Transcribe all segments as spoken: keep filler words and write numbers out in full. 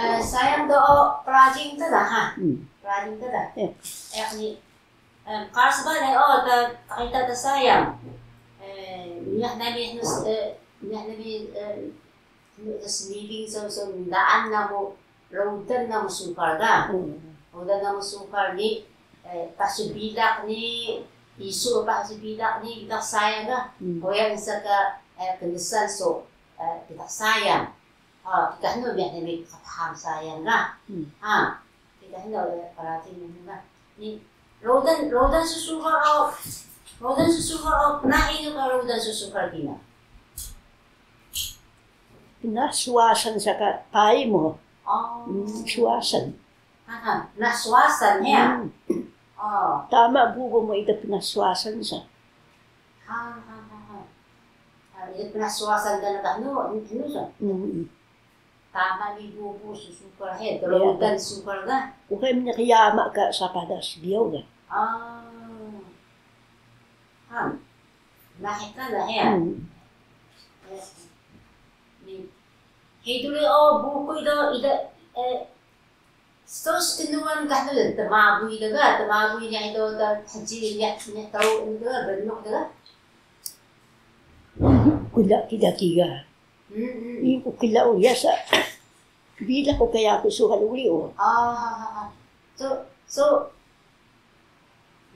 Sayang do o prajing ta da ha. Prajing ta da. Yak ni, qara sbane o ta qita ta sayang. Miyah nami hnus, miyah nami hnus smibing so so ndaan namu rudan namu sukal ga. Rudan namu sukal ni, pasu bilaq ni, isu pasu bilaq ni bitaq sayang ga. Hoya nsa ka kndsan so bitaq sayang. Kika hnu miyah nami qphang sayang ga. Kika hnu qracing hnu ga. Ni rudan, rudan su sukal o, rudan su sukal o, pnaah inu ka rudan su sukal kina? Pnaah swasan sa ka payi mu. Swasan. Pnaah swasan hiya. Tama bubu mu ida pnaah swasan sa. Ida pnaah swasan da na ka hnu, hnu sa. Tama ni bubu su sukal he, rudan sukal ga. Uxe mniq yama ka sapah da sbiyaw ga. Nahi kana he. Ni, he duri o bukuy do ida, Sto sknuwan ka hnu tmabuy da ga, tmabuy niya ido da hji niya, niya tau da ga, bnuk da ga. Kla kida kiga. Ini ku kla o yasa. Bila ku kaya ku suhal uri o. So, so,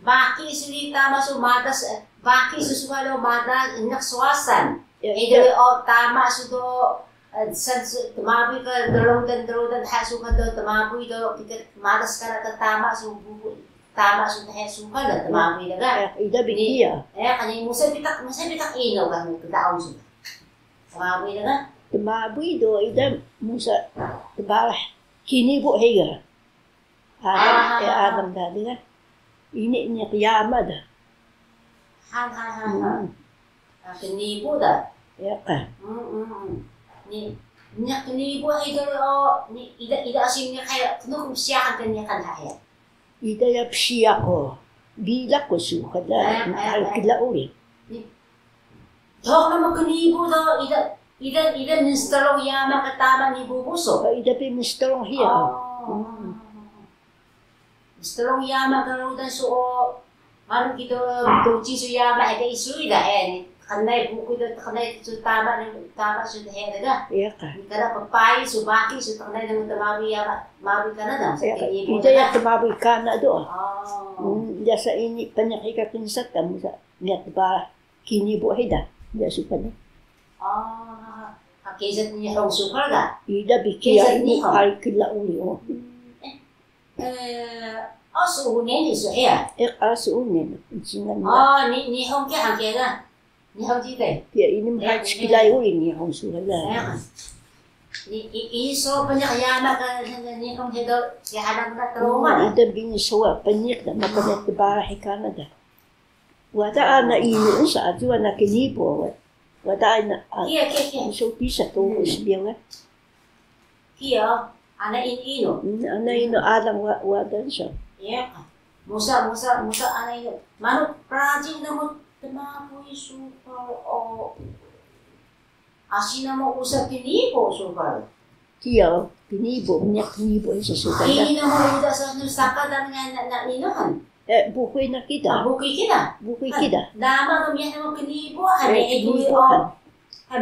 Baki su ni tama su madas, baki su sukal o madas, ini swasan. Ido o tama su do, san su tmabuy ka rudan, rudan ha sukal do tmabuy do, kika madas kana ka tama su bubu, tama su dha sukal do tmabuy da ga. Ida bi kiya. Kani musa bitaq, musa bitaq inu ka kdaun su. Tmabuy da ga. Tmabuy do ida musa tbarah knibu hiya. Alang, alang da diga. Ini niq yama da. Han han han han. Knibu da. Iya ka. Ni niq knibu ido o, ni ida, ida asi niq haya, knuk msiyakan ka niqan haya. Ida ya psiya ko. Bilaq ko su ka da, kla uri. Dhuq namu knibu do ida, ida, ida mnstrung yama ka tama ni bubu su. Ida bi mnstrung hiya. Mnstrung yama ka rudan su o, malu kido tuci su yama ida isu ida he ni. Tqnay bukuy do tqnay su tama ni, tama su de he da ga. Iya ka. Ni kana ppai su baki su tqnay namu tmabuy yama, mabuy kana da. Ida ya tmabuy kana do. Yasa ini pnyaki ka knsat ka musa. Niya tbarah knibu hida, niya sukal. Keza Nihon sukal da? Ida bi kiya ini kari kla uri o. Asu unen isu hiya? Asu unen. Nihon kiya han kiya da? Nihon jitay? Kiya ini mha cklay uri Nihon sukal da. Ini so pnyaq yama ka Nihon hido, kiya hana mna truma da. Ida bi ini so pnyaq da, maka niya tbarah kana da. Wada ana inu nsa aji wana knibu. Wada ana. Kiya, kiya, kiya. Nsa pisa to sbiyaw ga. Kiya, ana inu inu. Ana inu alang wada nsa. Iya ka. Musa, musa, musa ana inu. Manu prajing namu tmabuy sukal o. Asi namu usa knibu sukal. Kiya, knibu, mniq knibu ini sukal da. Ini namu uda sa nu saka da na, na, na inu han. Bukuy na kida. Bukuy kida. Bukuy kida. Nama do mniq namu knibu han, knibu han.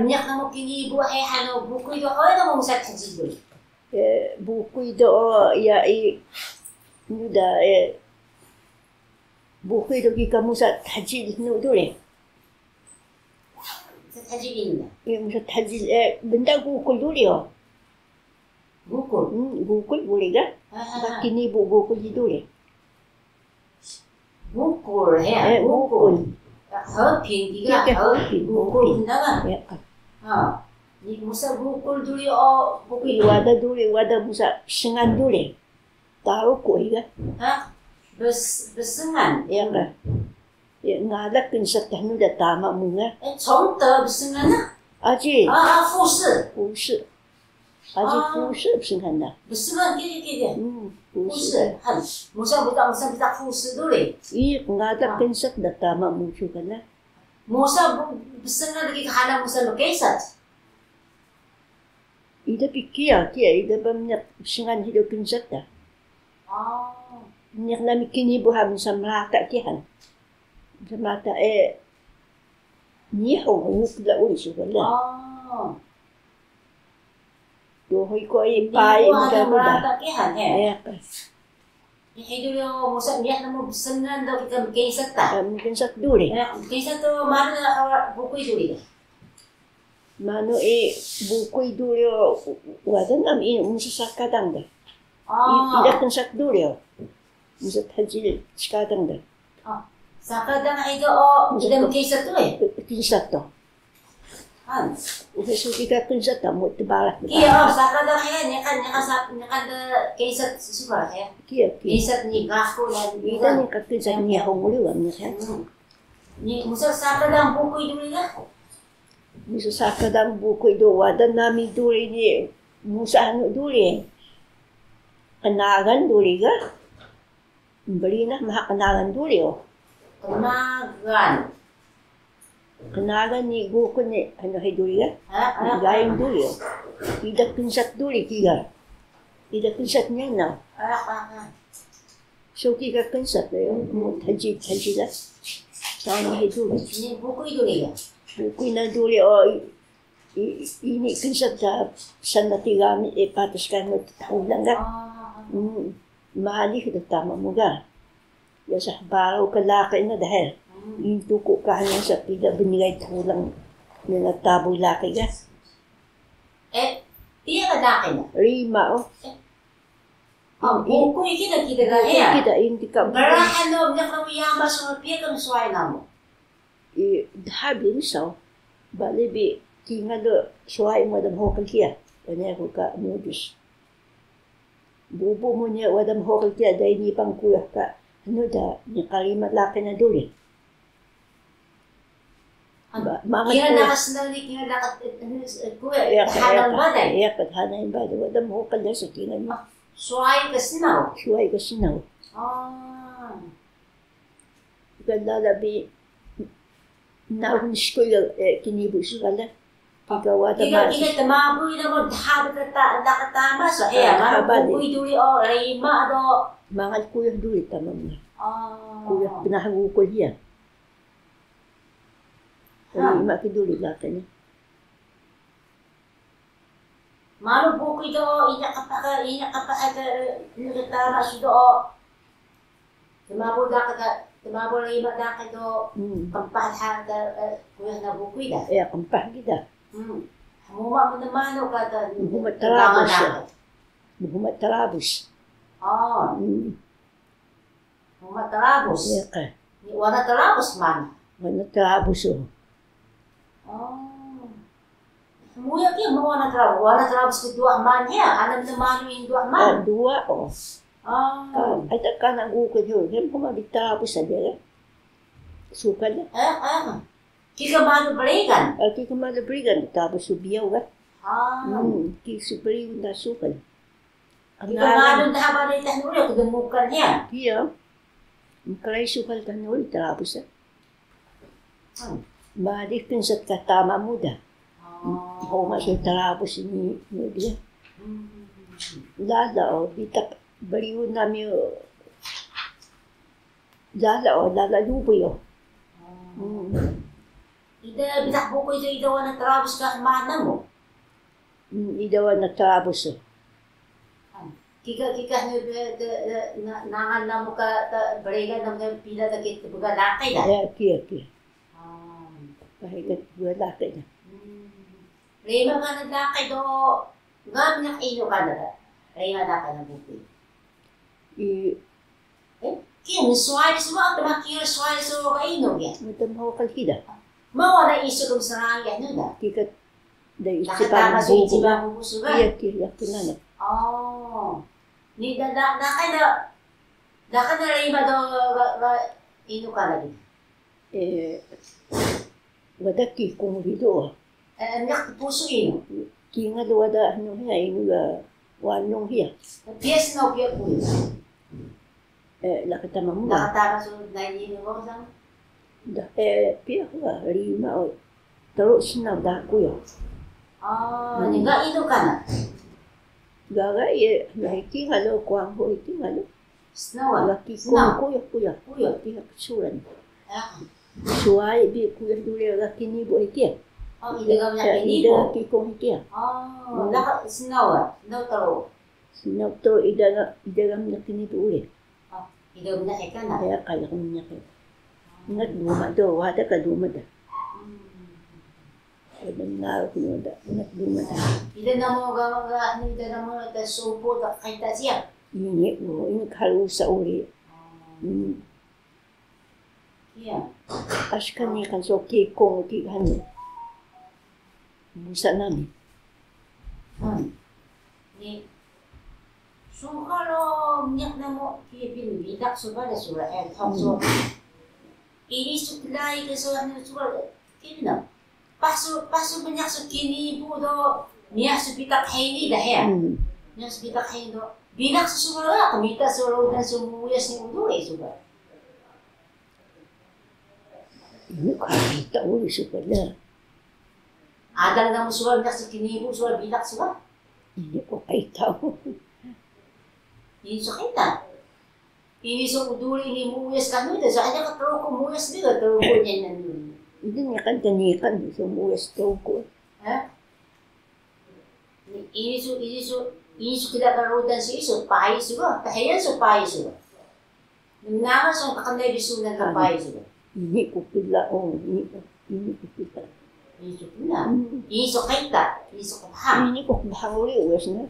Mniq namu knibu he hanu bukuy do hoy namu musa thjil do. Bukuy do ya i nuda, bukuy do kika musa thjil nu duri. Thjil ini da. Musa thjil, bnda gukul duri o. Gukul. Gukul duri ga. Baki knibu gukul duri. Gukul he, gukul. Hepin diga, hepin, gukul. Gukul na ga. Ni musa gukul duri o, gukul. Wada duri, wada musa psngan duri. Taru ku iga. Bes, bsngan. Iya ka. Iya, ngalak knsat hnu da tama mu nga. 从德 bsngan na. Aji. 啊，啊，复试。复试。Aji 复试 bsngan da. Bsngan kiri kiri. 复试。Musa bitaq, musa bitaq 复试 duri. Iya, ngalak knsat da tama mu su kana. Musa bsngan lagi ka hana musa mkesat. Ida bi kiya, kiya, ida ba mniq bsngan hido knsat da. Mniq nami knibu ha msa mrata kiya han. Msa mrata e, Nihon, nihon kla uri su kla. Dohoy ko i pai mka kuda. Mrata kiya han, he. Hido do musa miyah namu bsngan do kika mknsat ta. Mknsat duri. Mknsat do manu na bukuy duri. Manu i bukuy duri o, wada nami i musa sakadang da. Ida knsat duri o. Musa thajil sakadang da. Sakadang ido o, ida mknsat tu e. Knsat to. Uxe so kika knsat ta mu tbarax. Kiya, o, sakadang hiya, niqan, niqan sa, niqan de knsat suka hiya. Kiya, kiya. Knsat ni gaku na ni. Ida niqan knsat ni honglu wa ni hiya. Ni musa sakadang bukuy duri ga? Musa sakadang bukuy do wada nami duri ni musa anu duri. Knagan duri ga? Mbrinah maha knagan duri o. Knagan. Knagan ni gukun ni, anu, hiya duri ga? Gaing duri o. Ida knsat duri kiga. Ida knsat niya na. So kiga knsat o, mu thajil, thajil da. Tama hiya duri. Ni bukuy duri ga? Bukuy na duri o. Ini knsat da sana tigami e patas ka no taulang ga. Mali da tama mu ga. Ya sa baro ka laqi na da he. Intu ku ka hanya sa pida bnigay taulang na tabu laqi ga. E, piya ka laqi na? Rima o. Bukuy kida kida ga ya. Kida inti ka. Barahan no myak na yama so piya ka msuway namu. I dha bi msaw, bale bi kingal do swai mu wada mhuqil kiya, wada ku ka mudus. Bubu mu niya wada mhuqil kiya, dai ni pang kuyuh ka, anu da, ni qrima laqi na duri. Mangal kiya kuyuh. Naka snaw ni kiya naka, anu, kuyuh, iya, tahanan baday. Iya, tahanan baday, wada mhuqil da sa kingal ni. Swai ka snaw. Swai ka snaw. Ga lala bi nahun skuy ga, e, knibu su ga la. Kika wada ma. Kika tmabuy na mo dha ka ta, da ka tama so. E, manu bukuy duri o, rima do. Mangal kuyuh duri tama mu. Kuyuh pnaha gukul hiya. Rima ki duri laqi ni. Malu bukuy do, ina qpah ka, ina qpah ka, ina ka tama su do. Tmabu daqi ka, tmabu rima daqi do, qmpah dha ka, e, kuyuh na bukuy da. Iya, qmpah kida. Hmuma mnmanu ka ta, mhuma trabus. Mhuma trabus. O. Mhuma trabus. Iya ka. Ni wana trabus manu? Wana trabus o. O. Hmuya kiya ma wana trabus. Wana trabus ka duwa manu ya? Ana mnmanu ini duwa manu? O, duwa o. O. Ka, ada kana gukul hiya, hmuma bi trabus aja ya. Suka ya. E, e. Kika malu brigan? E, kika malu brigan, trabus su biyaw ga. A. Kika su brigan da suka. Kika malu daha bale tah nuri, kdmukan hiya. Iya. Mklai suka tah nuri trabus. Madi knsat ka tama mu da. Homa su trabus ni, ni diya. Lala o, bitaq brigun nami o. Lala o, lala lubuy o. Ida bitaq bukuy do ida wana trabus ka manu mu? Ida wana trabus. Kika, kika ni de, de, de, na, nangal namu ka, ta, brigan namu ka pila ta ki tbga laqi da? Iya, kiya, kiya. Pahi ka tbga laqi da. Rima kana laqi do, ga mniq inu kana da? Rima laqi na bukuy. I, e, kiya mswai su ma, tama kiya swai su ga inu kiya? Mtama hokal kida. Ma wada isu ka msrangi anu da? Kika da ichiban bubu. Ichiban bubu su ga? Iya, kiya, yaku nanaq. O. Ni da, da, da kana, da kana rima do ga, ga inu kana di? E, wada ki kung rido. E, mniq pusu inu? Kingal wada anu hiya, inu ga wanung hiya. Piya snaw piya kung? E, laqi tama mu. Laqi tama su nai ni mo sang? Da, e, piya ga rima o. Tru snaw daku yo. Ga inu kana? Gaga iya, ga hiki nga do, kuwang ho hiki nga do. Snawa. Ga kikung kuya, kuya. Kuya. Kiya ksuran. Suwai bi kuya dure ga kinibu hiki. Ida ga mna kinibu. Ida ga kikung hiki. Snawa, snawa taro. Snawa taro ida ga, ida ga mna kinibu uri. Ida ga mna heka na. Ya, kala ga mna heka. Ingat duma do, wada ka duma da. Wada mnarux no da, ingat duma da. Ida namu ga, ga, ida namu da supu da kaita siya. Ini, ini kalu sa uri. Iya. Asi ka niqan so kikung ki hani. Musa nami. Ni, suka lo mniq namu ki bin bidak suba da sura el hok so. Ini su klai ke so anu suba kina. Pasu, pasu mniq su kinibu do, mniq su bitaq hini da heya. Mniq su bitaq hini do. Bidak su suba la, qmita su rudan su muyas ni udu e suba. Ini ku qita uri suba na. Adan namu suba mniq su kinibu suba bidak suba. Ini ku qita. Ini su qita. Ini su uduri ni muyas kanu da, so aja ka Truku muyas bi ga Truku niya nanu. Ini niqan ka niqan, so muyas Truku. Ini su, ini su, ini su kida ka rudan su isu, payi su ga, tahiyan su payi su ga. Mnama su taqnay bi sunan ka payi su ga. Ini ku kila, o, ini ku, ini ku kila. Ini su kila. Ini su qita, ini su qbhang. Ini ku qbhang uri, uyas na.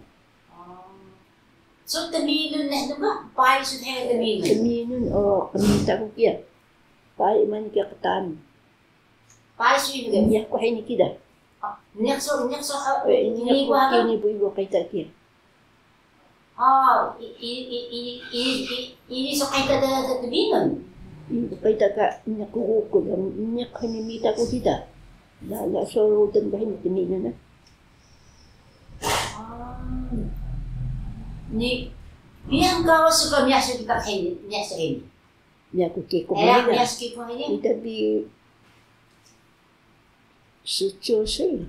So tminun neh du ga, payi su dheya tminun. Tminun, o, qmita ku kiya. Payi mani kiya qtaan. Payi su inu ga? Niq ku hini kida. Niq su, niq su, kinibu ha ga? Kinibu ibu qita kiya. Ini su qita da tminun. Ibu qita ka niq ku ku da, niq hini mita ku kida. Na, na so rudan ka hini tminun na. Ni, biang ka wasu ka miyah su kita hini, miyah su hini. Miyah ku kikung hini. Miyah su kikung hini. Ida bi sucu sui.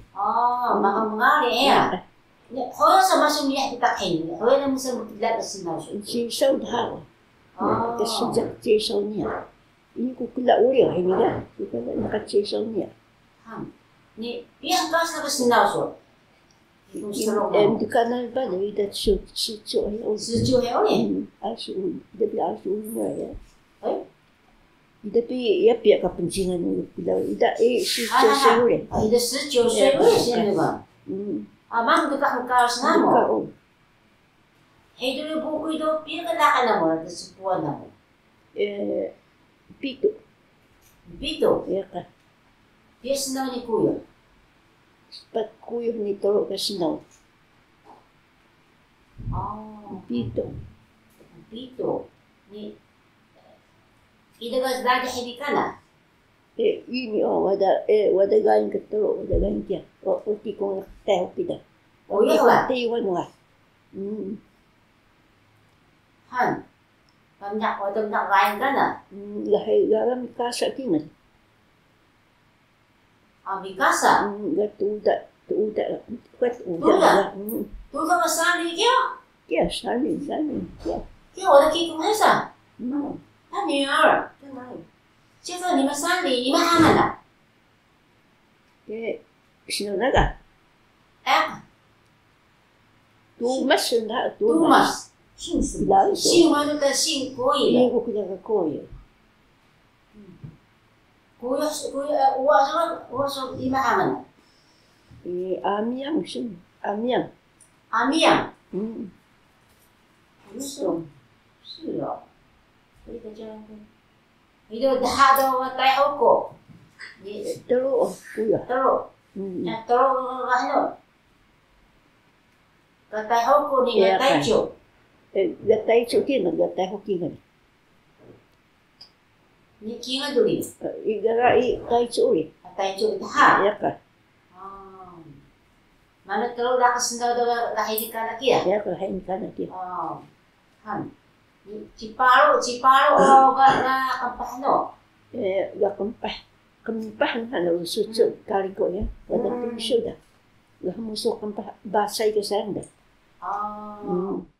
Maka mngari ya. Ni, hoyo sa masu miyah kita hini. Hoyo na musa mkila ka snaw su. Sisaw dha. Ka sejak sisaw niya. Ini ku kila uri hini ga. Ku kila naka sisaw niya. Ni, biang ka sa ka snaw su. Em, di kana ba, ida sucu, sucu, e, uri. Sucu, e, uri. Asi uri. Ida bi asi uri na ya. Ida bi, ya, piya ka pncingan uri. Ida, ida, e, sucu, se, uri. Ida sucu, se, uri, se, uri ba. Amang deka mkawas namu. Deka, o. Hei, dulu bukuy do, piya ka laqan namu, ada sepuan namu. Pitu. Pitu? Iya ka. Piya snaw ni kuyuh? Spat kuyuh ni tru ka snaw. Pitu. Pitu. Ni, ida ga sdada hedi kana? E, ini, o, wada, e, wada gaing ka tru, wada gaing kiya. O, uti kung teh kida. O, iya wa. Taiwan wa. Han. Mnaq, wada mnaq gaing kana? Lahei gaga mikasa kingal. A, mikasa? Ga tuda, tuda, ga tuda. Tuda? Tuda ma sali kiya? Kiya, sali, sali, kiya. Kiya, wada kikung hesa? Nani ar? Kiya, nani? Kiya, nima sali, ima hangan da? Ke, snaw na ga? Tumas na, tumas. Tumas. Sing, sing. Sing manu ta sing koi. Sing ku kida ka koi. Kuyuh, kuyuh, uwa so, uwa so ima hangan? E, amyang, sing, amyang. Amyang? Amyang. Siro. Ida dha do Taihuku. Tru, o, kuyuh. Tru. Ya, tru ga hnu. Ga Taihuku ni ga Taicu. E, ga Taicu kingal, ga Taihuku kingal. Ni kingal duri. Ida ga i Taicu uri. Taicu dha. Iya ka. Manu tru ga ka snaw do ga hini kana kiya? Iya ka, hini kana kiya. Han. Ciparu, ciparu o ga, ga qmpah no. E, ga qmpah. Qmpah na hanu sucu kari ko ya. Wada pnsu da. Ga hmusu qmpah basay ka sayang de. Ah. Mm.